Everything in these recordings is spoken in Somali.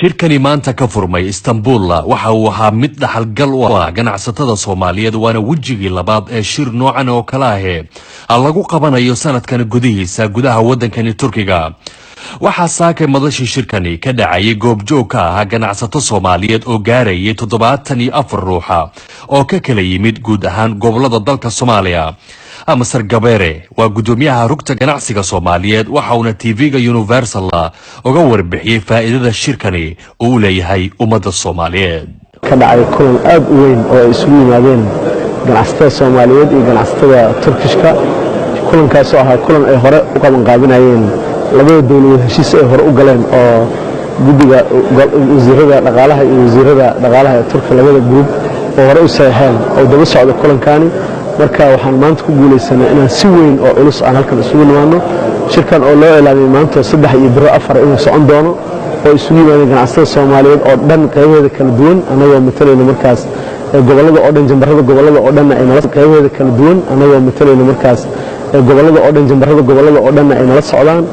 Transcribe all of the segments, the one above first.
Shirkani maanta ka furmay Istanbul waxa uu ahaa mid dhaxalgal u ah ganacsatada Soomaaliyeed, waana wejigii labaad ee shir noocan oo kale ahe lagu qabanayo sanadkan gudihiisa gudaha waddankani Turkiga. Waxaa saakay madashii shirkani ka dhacayay goobjoog ka ahaa ganacsato Soomaaliyeed oo gaarayay 74 ruuxa oo ka kala yimid guud ahaan gobolada dalka Soomaaliya. Masar Gabeere waa guddoomiyaha Rugta Ganacsiga Soomaaliyeed, waxa uuna TV-ga Universal uga warbixiyey faa'iidada shirkani uu u leeyahay ummadda Soomaaliyeed. Ka dhacay kulan aad u weyn oo ay isugu yimaadeen ganacsatada Soomaaliyeed iyo ganacsatada Turkishka. Kulankaasoo ahaa kulan ay hore u qabanqaabinayeen labada dowladood, heshiis ay hore u galeen oo guddiga wasiirada dhaqaalaha iyo wasiirada dhaqaalaha ee Turka, labada group oo hore u saxeexeen oo daba socda kulankaani. Marka waxaan maanta ku guulaysanay inaan si weyn oo culus aan halkan isugu nimaano shirkan oo loo ilaamiyey maanta 3 iyo biro 4 inuu socon doono, oo isugu yimaadeen ganacsatada Soomaaliyeed oo dhan qaybaheeda kala duwan, annagoo matalayno markaas gobollada oo dhan, chamberada gobollada oo dhanna ay nala qaybaheeda kala duwan, annagoo matalayno markaas gobollada oo dhan, chamberada gobollada oo dhanna ay nala socdaan.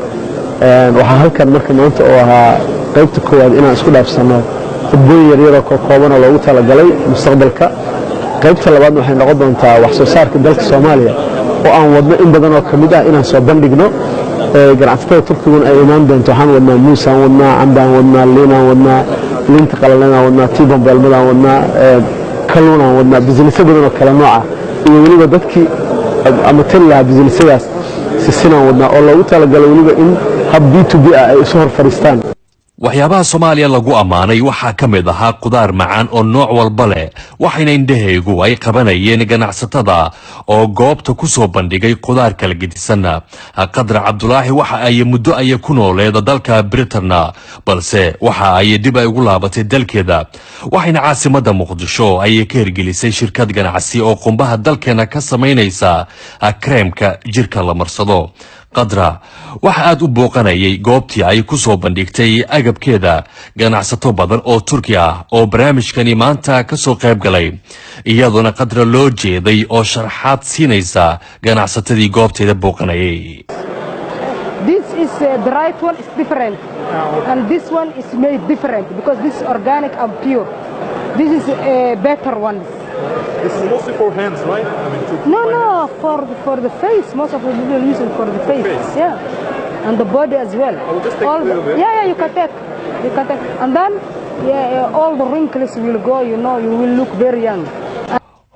Waxaa halkan marka maanta oo ahaa qaybta koowaad inaan isku dhaafsanno khudbooyin yaryaroo kookooban oo loogu talagalay mustaqbalka. Qaybta labaadna waxay noqon doontaa wax soo saarka dalka Soomaaliya oo aan wadno in badan oo ka mid ah inaan soo bandhigno, ganacsatada Turkiguna ay imaan doonto. Waxaan wadnaa muusaan wadnaa, cambaan wadnaa, liinaan wadnaa, liinta qalalanaan wadnaa, tii bambeelmadaan wadnaa, kalluunaan wadnaa, businessyo badan oo kala nooca iyo weliba dadkii ama tali lahaa businessyadaas sisinaan wadnaa, oo loogu talagalay weliba in hab B to B ah ay isu hor fadhiistaan. Waxyaabaha Soomaaliya lagu ammaanay waxaa ka mid ahaa qudaar macaan oo nooc walba leh, waxayna indhahaygu ay qabanayeen ganacsatada oo goobta ku soo bandhigay qudaar kala gedisan. Qadar Cabdulaahi waxa ay muddo ay ku nooleed dalka Britain, balse waxa ay dib ay ugu laabatay dalkeeda, waxayna caasimada Muqdisho ay ka hirgelisay shirkad ganacsi oo qumbaha dalkeena ka samaynaysa kareemka jirka la marsado. Qadra waxa aad u booqanayay goobtii ay ku soo bandhigtay agabkeeda ganacsato badan oo Turki ah oo barnaamijkani maanta ka soo qayb galay, iyadoona Qadra loo jeeday oo sharaxaad siinaysa ganacsatadii goobteeda booqanayay. This is the right one is different, and this one is made different because this is organic and pure. This is a better one. This is mostly for hands, right? I mean, to No, for the face. Most of the people use it for the face. Face. Yeah, and the body as well. I will just take all a little bit. Yeah, you can take. You can take, and then yeah, all the wrinkles will go. You will look very young.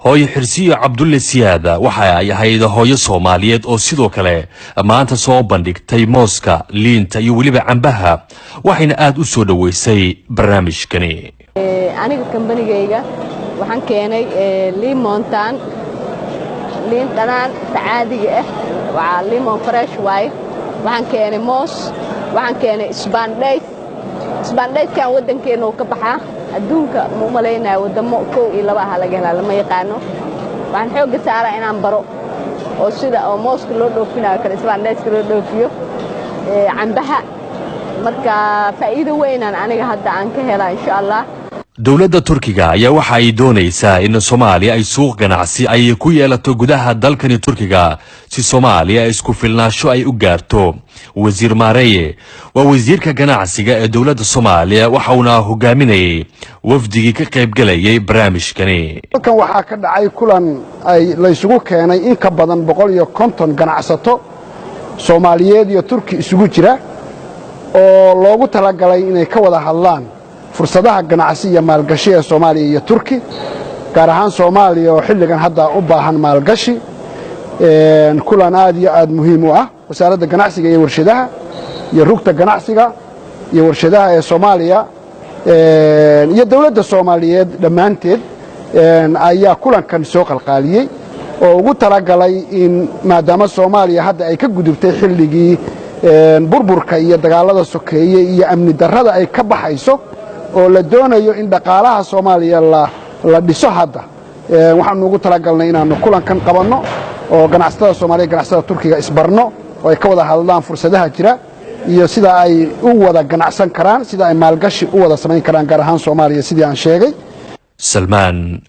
Hooyo Xirsiyo Cabdulle Siyaada waxa ay ahayd hooyo Soomaaliyeed oo sidoo kale maanta soo bandhigtay mooska, liinta iyo weliba cambaha, waxayna aad u soo dhoweysay barnaamijkani. Aniga kambanigayga waxaan keenay limontan, liin dhanaan caadiga ah, waa lemon fresh waaye. Waxaan keenay moos, waxaan keenay isbaandhays. Isbaandhayskan waddankeenna uu ka baxaa, adduunka ma u malaynaya waddamo 1 iyo 2 aha laga helaa, lama yaqaano. Waxaan xoogga saaraa inaan baro oo sida oo mooska loo dhoofinayo kale isbaandhayska loo dhoofiyo, cambaha. Marka faa'iido weynaan aniga hadda aan ka helaa, insha Allah. Dowladda Turkiga ayaa waxa ay doonaysaa in Soomaaliya ay suuq ganacsi ay ku yeelato gudaha dalkani Turkiga, si Soomaaliya isku filnaasho ay u gaarto. Wasiir Maareeye waa wasiirka ganacsiga ee dowladda Soomaaliya, waxa uuna hogaaminayay wafdigii ka qaybgalayay barnaamijkani. Halkan waxaa ka dhacay kulan ay laysugu keenay in ka badan 150 ganacsato Soomaaliyeed iyo Turki isugu jira, oo loogu talagalay inay ka wada hadlaan fursadaha ganacsi iyo maalgashi ee Soomaaliya iyo Turki, gaar ahaan Soomaaliya oo xilligan hadda u baahan maalgashi. Kulan aad iyo aad muhiim u ah, Wasaaradda Ganacsiga iyo Warshadaha iyo Rugta Ganacsiga iyo Warshadaha ee Soomaaliya iyo dawladda Soomaaliyeed dhammaanteed ayaa kulankan soo qalqaaliyey oo ugu talagalay in maadaama Soomaaliya hadda ay ka gudubtay xilligii burburka iyo dagaalada sokeeye iyo amni darrada ay ka baxayso, oo la doonayo in dhaqaalaha Soomaaliya la dhiso hadda, waxaanu ugu talagalnay inaannu kulankan qabanno oo ganacsatada Soomaaliya, ganacsatada Turkiga isbarno oo ay ka wada hadlaan fursadaha jira iyo sida ay u wada ganacsan karaan, sida ay maalgashi u wada samayn karaan, gaar ahaan Soomaaliya, sidii aan sheegay. Salmaan.